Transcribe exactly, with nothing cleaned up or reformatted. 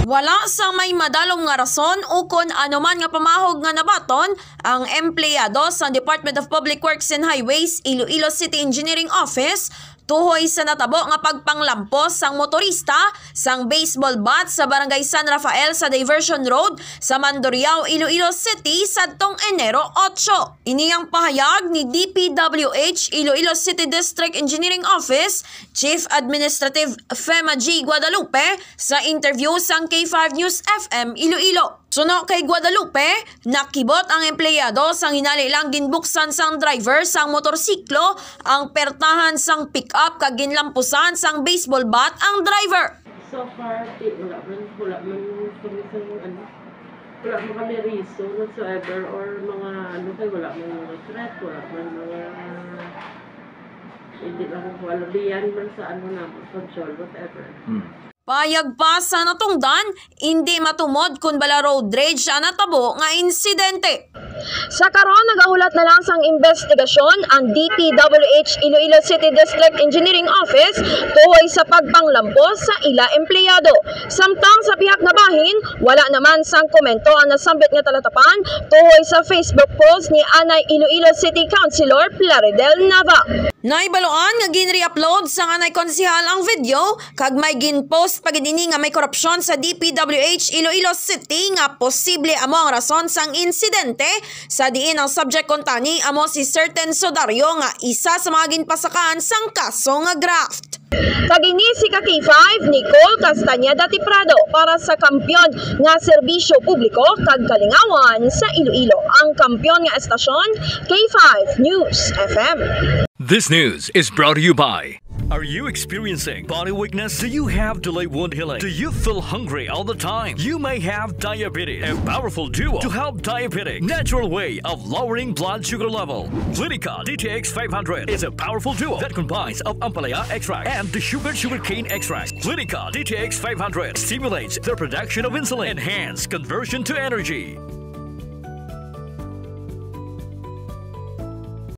Wala sang may madalom nga rason ukon anuman nga pamahog nga nabaton ang empleyado sang Department of Public Works and Highways, Iloilo City Engineering Office, tuhoy sa natabo nga pagpanglampos sang motorista sang baseball bat sa Barangay San Rafael sa Diversion Road sa Mandurriao, Iloilo City, sadtong Enero otso. Ini ang pahayag ni D P W H Iloilo City District Engineering Office Chief Administrative Fema G Guadalupe sa interview sang K five News F M Iloilo. Suno kay Guadalupe, nakibot ang empleyado sang hinali lang ginbuksan sang driver sang motorsiklo ang pertahan sang pick-up kag ginlampusan sang baseball bat ang driver. So far, ti-, wala man, wala man kami sa, ano, wala man kami reason whatsoever or mga, ano, kay wala man mga threat, wala man mga, hindi lang ko alam, beyond man sa, ano, naman, control, whatever. Hmm. Payag pa sa natungdan, indi matumod kon bala road rage ang natabo nga insidente. Sa karon, nagahulat na lang sang investigasyon ang D P W H Iloilo City District Engineering Office tuhoy sa pagpanglampos sa ila empleyado. Samtang sa pihak nga bahin, wala naman sang komento ang nasambit nga talatapan tuhoy sa Facebook post ni anay Iloilo City Councilor Plaridel Nava. Nahibaluan nga ginre-upload sang anay konsehal ang video kag may gin-post pa gid ini nga may korupsyon sa D P W H Iloilo City nga posible amo ang rason sang insidente, sa diin ang subject kuntani amo si Certain Sodario nga isa sa mga ginpasakaan sang kaso nga graft. Kag ini si ka K five, Nicole Castañeda Tiprado para sa Kampiyon nga Serbisyo Publiko kag Kalingawan sa Iloilo, ang kampiyon nga estasyon, K five News F M. This news is brought to you by. Are you experiencing body weakness? Do you have delayed wound healing? Do you feel hungry all the time? You may have diabetes. A powerful duo to help diabetic natural way of lowering blood sugar level. Clinica D T X five hundred is a powerful duo that combines of ampalaya extract and the sugar sugarcane extract. Clinica D T X five hundred stimulates the production of insulin, enhance conversion to energy.